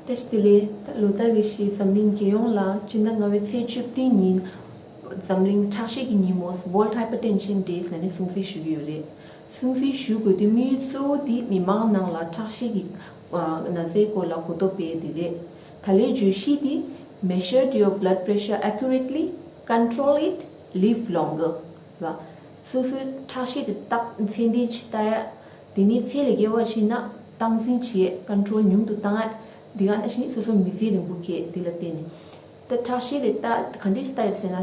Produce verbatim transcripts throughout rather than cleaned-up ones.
བཀྲ་ཤིས་བདེ་ལེགས། ད་ལོ་ལྟར་རེ་བཞིན་འཛམ་གླིང་རྒྱལ་ཡོངས་ལ་སྤྱི་ཟླ་ལྔ་པའི་ཚེས་བཅུ་བདུན་ཉིན་འཛམ་གླིང་ཁྲག་ཤེད་ཀྱི་ཉིན་མོ། World Hypertension Day ལབ་ནས་སྲུང་བརྩི་ཞུ་གི་ཡོད་རེད། སྲུང་བརྩི་ཞུ་དགོས་དུས་དམིགས་ཡུལ་གཙོ་བོ་དེ་མི་མང་ནང་ལ་ཁྲག་ཤེད་ཀྱི་ཨ་ན་ཚའི་སྐོར་ལ་གོ་རྟོགས་སྤེལ་ཡས་དེ་རེད། ད་ལོའི་བརྗོད་གཞི་དེ། Measure your blood pressure accurately, control it, live longer. ལ། སོ་སོའི་ཁྲག་ཤེད་དེ་བརྟག་ཚད་ལྡན་ཅིག་ལྟ་ཡ། དེ་ནས་ཚད་ལས་བརྒལ་བ་ཕྱིན་ན་སྟངས་འཛིན་བྱེད་ཡས། ཀོན་ཊོལ་ཉུང་དུ་བཏང་ཡ། འདི་ག་ནང་བཞིན་སོ་སོ་མི་ཚེ་རིང་པོ་སྐྱེལ། འདི་ལ་བརྟེན་ནས། ད་ཁྲག་ཤེད་དེ་ལྟ་ག་འདྲས་ལྟ་ཡོད་ཟེར་ན།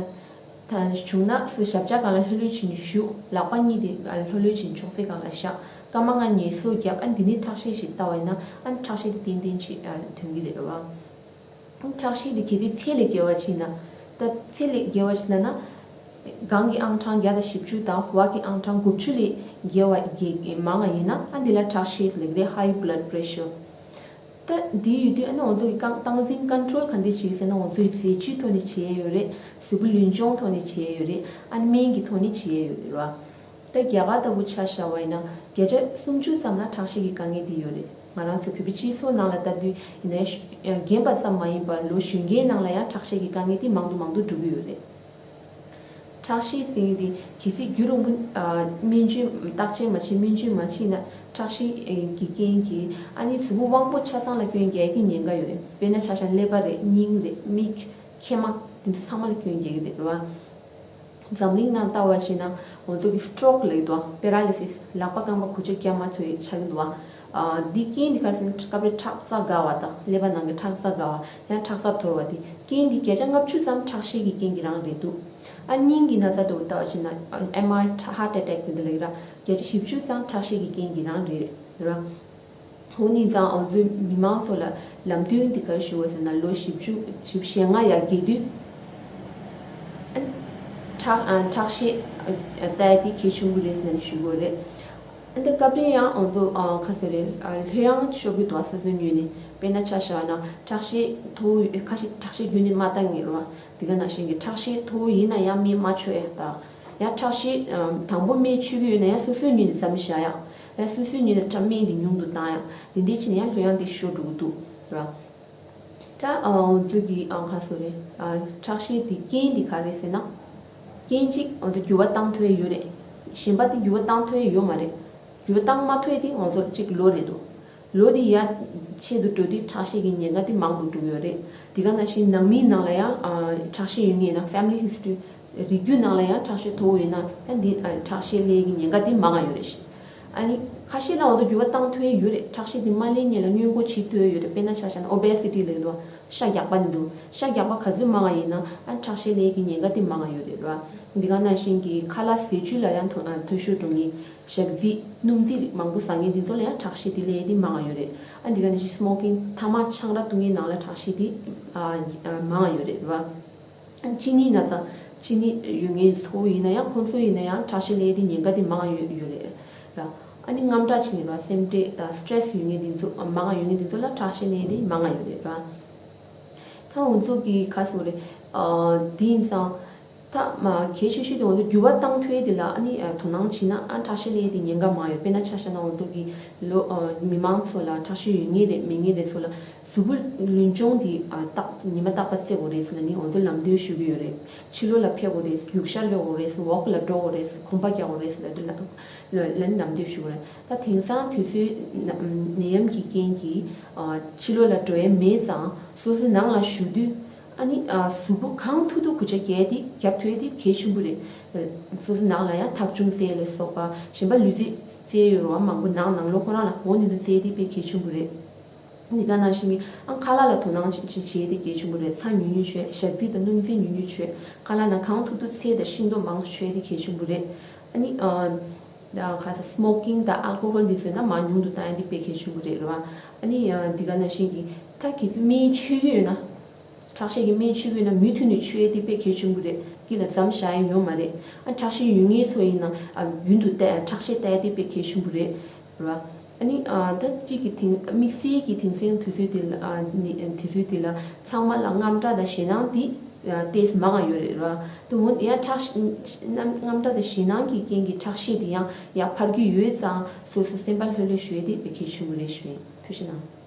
ད་བྱུང་ན་སོ་ཞབས་བཅགས་སྒང་ལ་ལྷོད་ལྷོད་བྱས་ནས་བཞུགས། ལག་པ་གཉིས་དེ་ལྷོད་ལྷོད་བྱས་ནས་ཅོག་ཙེ་སྒང་ལ་བཞག། སྐར་མ་ལྔ་ངལ་གསོ་བརྒྱབ། ཨ་འདི་ནས་ཁྲག་ཤེད་ཞིག་ལྟ་བ་ཡིན་ན། ཨ་ཁྲག་ཤེད་དེ་ཏན་ཏན་ཅིག་ཨ་ཐོན་གྱི་རེད་བ། ཁྲག་ཤེད་དེ་གལ་སྲིད་ཚད་ལས་བརྒལ་བ་ཕྱིན་ན། ད་ཚད་ལས་བརྒལ་བ་ཕྱིན་ན་ན། གོང་གི་ཨང་གྲངས་བརྒྱ་དང་བཞི་བཅུ་དང་འོག་གི་ཨང་གྲངས་དགུ་བཅུ་ལས་བརྒལ་བ་བརྒལ་མང་བ་ཡིན་ན། ཨ་འདི་ལ་ཁྲག་ཤེད་ལབ་ཀྱི་རེད། High blood pressure། ད་འདི་ཡོད་དུས་ཨ་ནི་ང་ཚོ་གི་རྐང་སྟངས་འཛིན་ཀོན་ཊོལ་ག་འདྲས་བྱེད་ཟེར་ན། ང་ཚོ་ཡི་ཟས་བཅུད་ཐོག་ནས་བྱེད་ཡས་ཡོད་རེད། གཟུགས་པོ་ལུས་སྦྱོང་ཐོག་ནས་བྱེད་ཡས་ཡོད་རེད། ཨ་ནི་སྨན་གྱི་ཐོག་ནས་བྱེད་ཡས་ཡོད་རེད་བ། ད་རྒྱ་གར་ལྟ་བུ་ཆ་བཞག་པ་ཡིན་ན། བརྒྱ་ཆ་སུམ་ཅུ་ཙམ་ལ་ཁྲག་ཤེད་ཀྱི་དཀའ་ངལ་འདི་ཡོད་རེད། ང་རང་ཚོ་བོད་པའི་སྤྱི་ཚོགས་ནང་ལ་ལྟ་དུས་ཡིན་ནའི་ཤ་རྒན་པ་ཙམ་མ་ཡིན་པར་ལོ་གཞོན་སྐྱེས་ནང་ལ་ཡང་ཁྲག་ཤེད་ཀྱི་དཀའ་ངལ་འདི་མང་དུ་མང་དུ་འགྲོ་གི་ཡོད་རེད། ཁྲག་ཤེད་ཟེར་མཁན་འདི་གལ་སྲིད་རྒྱུན་རིང་པོ་ཨ་སྨན་བཅོས་བརྟག་དཔྱད་མ་བྱས། སྨན་བཅོས་མ་བྱས་ན་ཁྲག་ཤེད་ཀྱི་རྐྱེན་གྱིས་ཨ་ནི་གཟུགས་པོ་དབང་པོ་ཆ་ཚང་ལ་སྐྱོན་རྒྱག་གི་ཉེན་ཁ་ཡོད་རེད། དཔེར་ན་ཆ་བཞག་ཀླད་པ་རེད། སྙིང་རེད། མིག་མཁལ་མ། དེ་ཚོ་ཚང་མ་ལ་སྐྱོན་རྒྱག་གི་རེད་བ། འཛམ་གླིང་ནང་ལྟ་བ་བྱས་ན་ང་ཚོ་གི་སི་ཊོག་ལབ་ཀྱི་འདུག་པ། པེ་ར་ལི་སིས། ལག་པ་རྐང་པ་གུ་ཅག་རྒྱབ་མ་ཐུབ་ཡས་ཆགས་ཀྱི་འདུག་པ། ཨ་འདི་རྐྱེན་འདི་ག་རེ་ཟེར་ན། སྐབས་རེ་ཁྲག་རྩ་འགག་པ་དང་། ཀླད་པ་ནང་གི་ཁྲག་རྩ་འགག་པ། ཡང་ཁྲག་རྩ་འཐོར་བ། དེ་རྐྱེན་འདི་བརྒྱ་ཆ་ལྔ་བཅུ་ཙམ་ཁྲག་ཤེད་ཀྱི་རྐྱེན་གྱིས་རང་རེད་འདུག། ཨ་སྙིང་གི་ན་ཚ་འདྲ་བོ་ལྟ་བ་བྱས་ན། ཨ་ཨེམ་ཨའི་ཧརཊ་ཨེ་ཊེག་འདི་འདྲ་ལབ་ཀྱི་རེད། བརྒྱ་ཆ་བཞི་བཅུ་ཙམ་ཁྲག་ཤེད་ཀྱི་རྐྱེན་གྱིས་རང་རེད་ར། འོ་ནི་ཙང་ང་ཚོའི་མི་མང་ཚོ་ལ་ལམ་སྟོན་འདི་ག་རེ་ཞུ་དགོས་ཟེར་ན། ལོ་བཞི་བཅུ་བཞི་བཅུ་ཞེ་ལྔ་ཡར་རྒྱས་དུས་ཨ་ཁྲག་ཨ་ཁྲག་ཤེད་ཨ་ལྟ་ཡ་དེ་གལ་ཆེན་པོ་རེད་ཟེར་ནས་ཞུ་དགོས་རེད། ཨ་ད་སྐབས་རེ་ཡང་ང་ཚོ་ཨ་ག་ཟེར་རེད། ཨ་ལྷོད་ཡངས་ཤོར་གྱི་འདུག་པ། སོ་སོའི་ངོས་ནས། དཔེར་ན་ཆ་བཞག་ན་ཁྲག་ཤེད་མཐོ་བོ་ཡོད། ཁ་ཤས་ཁྲག་ཤེད་རྒྱུན་ནས་མ་བཏང་མཁན་རེད་པ། འདི་ག་ནང་བཞིན་གྱི་ཁྲག་ཤེད་མཐོ་བོ་ཡིན་ན་ཡང་སྨན་མ་མཆོད་ཡ་དང་། ཡང་ཁྲག་ཤེད་ཨ་དང་པོ་སྨན་མཆོད་ཀྱི་ཡོད་ན་ཡང་སོ་སོའི་ངོས་ནས་མཚམས་བཞག་ཡ། ཡང་སོ་སོའི་ངོས་ནས་ཁྲག་སྨན་འདི་ཉུང་དུ་བཏང་ཡ། དེ་འདྲ་བྱས་ནས་ཡང་ལྷོད་ཡངས་དེ་ཤོར་འགྲོ་གི་འདུག་ར། ད་ཨ་ང་ཚོ་གི་ཨ་ག་ཟེར་རེད། ཨ་ཁྲག་ཤེད་དེ་རྐྱེན་དེ་ག་རེ་ཟེར་ན། རྐྱེན་གཅིག་ང་ཚོ་འགྱུར་བ་བཏང་ཐུབ་ཡ་ཡོད་རེད། གཞན་པ་དེ་འགྱུར་བ་བཏང་ཐུབ་ཡ་ཡོད་མ་རེད། འགྱུར་བ་བཏང་མ་ཐུབ་ཡ་དེ་ང་ཚོ་གཅིག་ལོ་རེད་འདུག། ལོ་དེ་ཡར་ཆེ་རུ་འགྲོ་དུས་ཁྲག་ཤེད་ཀྱི་ཉེན་ཁ་དེ་མང་དུ་འགྲོ་གི་ཡོད་རེད། དེ་ག་ནང་བཞིན་ནང་མིའི་ནང་ལ་ཡང་ཨ་ཁྲག་ཤེད་ཡོད་མཁན་ཡིན་ན། ཕེ་མི་ལི་ཧིས་ཊོ་རི། རིགས་རྒྱུད་ནང་ལ་ཡང་ཁྲག་ཤེད་མཐོ་བོ་ཡོད་ན། ཡང་འདི་ཨ་ཁྲག་ཤེད་སླེབས་ཀྱི་ཉེན་ཁ་དེ་མང་ང་ཡོད་རེད་ཤག། ཨ་ནི་ཁ་ཤས་ལ་ང་ཚོ་འགྱུར་བ་བཏང་ཐུབ་ཡ་ཡོད་རེད། ཁྲག་ཤེད་དེ་མ་སླེབས་སྔོན་ལ་སྔོན་འགོག་བྱེད་ཐུབ་ཡ་ཡོད་རེད། དཔེར་ན་ཆ་བཞག་ན་ཨོ་བེ་སི་ཊི་ལབ་ཀྱི་འདུག། ཤ་རྒྱགས་པ་འདི་འདུག། ཤ་རྒྱགས་པ་ག་ཚོད་མང་ང་ཡིན་ན། ཨ་ཁྲག་ཤེད་སླེབས་ཀྱི་ཉེན་ཁ་དེ་མང་ང་ཡོད་རེད་ར། འདི་ག་ནང་བཞིན་གྱི་ཁ་ལག་ཟས་བཅུད་ལ་ཡང་མཐོ་ཨ་མཐོ་ཤོས་འགྲོ་མཁན། ཞག་རྩི་སྣུམ་རྩི་རིགས་མང་པོ་ཟ་མཁན་འདི་ཚོ་ལ་ཡང་ཁྲག་ཤེད་དེ་སླེབས་ཡ་དེ་མང་ང་ཡོད་རེད། ཨ་འདི་ག་ནང་བཞིན་སི་མོ་ཀིང་། ཐ་མག་ཆང་རག་འཐུང་མཁན་ནང་ལ་ཁྲག་ཤེད་དེ་ཨ་ཨ་མང་ང་ཡོད་རེད་ར། ཨ་གཅིན་སྙི་ན་ཚ། གཅིན་སྙི་ཡོད་མཁན་ཚོ་ཡིན་ན་ཡང་། ཁོང་ཚོ་ཡིན་ན་ཡང་ཁྲག་ཤེད་སླེབས་ཡ་དེ་ཉེན་ཁ་དེ་མང་ང་ཡོད་ཡོད་རེད་ར། ཨ་ནི་དངངས་སྐྲག་བྱེད་མཁན་ར། སེམས་ཁྲལ་དང་སི་ཊེ་རེ་སི་ཡོད་མཁན་འདི་ཚོ་མང་ང་ཡོད་མཁན་འདི་ཚོ་ལ་ཁྲག་ཤེད་སླེབས་ཡ་དེ་མང་ང་ཡོད་རེད་ར། ད་ང་ཚོ་གི་ག་ཟེར་དགོས་རེད། ཨ་འདི་ཡིན་ཙང་། ད་མ་གལ་ཆེ་ཤོས་དེ་ང་ཚོ་འགྱུར་བ་བཏང་ཐུབ་ཡ་དེ་ལ་ཨ་ནི་ཨ་དོ་སྣང་བྱས་ན། ཨ་ཁྲག་ཤེད་སླེབས་ཡ་དེ་ཉེན་ཁ་མང་ཡོད། དཔེར་ན་ཆ་བཞག་ན་ང་ཚོ་གི་ལོ་ཨ་མི་མང་ཚོ་ལ་ཁྲག་ཤེད་ཡོད་མཁན་རེད་མེད་མཁན་རེད་ཚོ་ལ་གཟུགས་པོ་ལུས་སྦྱོང་དེ་ཨ་རྟག་ཉི་མ་རྟག་པར་རྩེ་དགོས་རེད་ཟེར་ནས་ནི་ང་ཚོ་ལམ་སྟོན་ཞུ་གི་ཡོད་རེད། ཕྱི་ལོགས་ལ་ཕེབས་དགོས་རེད། རྒྱུག་ཤར་གློད་དགོས་རེད། ཝོག་ལ་འགྲོ་དགོས་རེད། གོམ་པ་རྒྱག་དགོས་རེད་ཟེར་ལབ་དུས་ལ་ལ་ལ་ལམ་སྟོན་ཞུ་གི་རེད། ད་དེང་སང་དུས་ཚོད་ན་ནད་ཡམས་ཀྱི་རྐྱེན་གྱིས་ཨ་ཕྱི་ལོགས་ལ་འགྲོ་ཡ་མེད་ཙང་། སོ་སོ་ནང་ལ་བཞུགས་དུས་ཨ་ནི་ཨ་གཟུགས་པོ་གང་ཐུབ་ཐུབ་གུ་ཆ་རྒྱས་དེ་རྒྱབ་ཐུབ་ཡ་དེ་གལ་ཆེན་པོ་རེད། སོ་སོ་ནང་ལ་ཡང་ཐག་ཆུང་རྩེ་ལ་སོགས་པ། གཞན་པ་ལུས་རྩལ་རྩེ་ཡོད་རེད་བ། མང་པོ་ནང་ནང་ལོགས་ཁོ་རང་ལ་འོ་ནི་དུ་རྩེ་དེ་དཔེ་གལ་ཆེན་པོ་རེད། འདི་ག་ནང་བཞིན་གྱི་ཨང་ཁ་ལག་ལ་དོ་སྣང་བྱེད་བྱེད་བྱེད་དེ་གལ་ཆེན་པོ་རེད། ཚྭ་ཉུང་ཉུང་མཆོད། ཞག་རྩི་དང་སྣུམ་རྩི་ཉུང་ཉུང་མཆོད། ཁ་ལག་ནང་གང་ཐུབ་ཐུབ་ཚལ་དང་ཤིང་ཏོག་མང་མཆོད་དེ་གལ་ཆེན་པོ་རེད། ཨ་ནི་ཨ་ཨ་ག་ད་སི་མོ་ཀིང་དང་ཨལ་ཀོ་ཧོལ་འདི་ཚོ་ཡིན་ན་མར་ཉུང་དུ་བཏང་ཡ་འདི་དཔེ་གལ་ཆེན་པོ་རེད་རེད་བ། ཨ་ནི་ཨ་འདི་ག་ནང་བཞིན་གྱི་ད་གལ་སྲིད་སྨན་མཆོད་ཀྱི་ཡོད་ན། ཁྲག་ཤེད་ཀྱི་སྨན་མཆོད་ཀྱི་ཡོད་ན་མུ་མཐུད་ནས་མཆོད་ཡ་དེ་དཔེ་གལ་ཆེན་པོ་རེད། དཀྱིལ་ལ་མཚམས་བཞག་ཡ་ཡོད་མ་རེད། ཨ་ཁྲག་ཤེད་ཡོད་མཁན་ཚོ་ཡིན་ན་ཨ་རྒྱུན་དུ་བལྟ་ཡ། ཁྲག་ཤེད་བལྟ་ཡ་དེ་དཔེ་གལ་ཆེན་པོ་རེད། རེད་བ། ཨ་ནི་ཨ་ད་གཅིག་གི་དེང་དམིགས་བསལ་གྱི་དེང་སང་དུས་ཚོད་དེ་ལ་ཨ་ནི་དུས་ཚོད་དེ་ལ་ཚང་མ་ལ་དངངས་སྐྲག་དང་ཞེད་སྣང་དེ་ཨ་ཏོག་ཙམ་མང་ང་ཡོད་རེད་ར། དེ་འོ་ཡང་ཁྲག་ཤེད་དངངས་སྐྲག་དང་ཞེད་སྣང་གི་རྐྱེན་གྱིས་ཁྲག་ཤེད་དེ་ཡང་ཡར་འཕར་གྱི་ཡོད་ཙང་། སོ་སོ་སེམས་པ་ལྷོད་ལྷོད་བཞུགས་ཡ་དེ་དཔེ་གལ་ཆེན་པོ་རེད་ཞུ་ཡིན། ཐུགས་རྗེ་གནང་།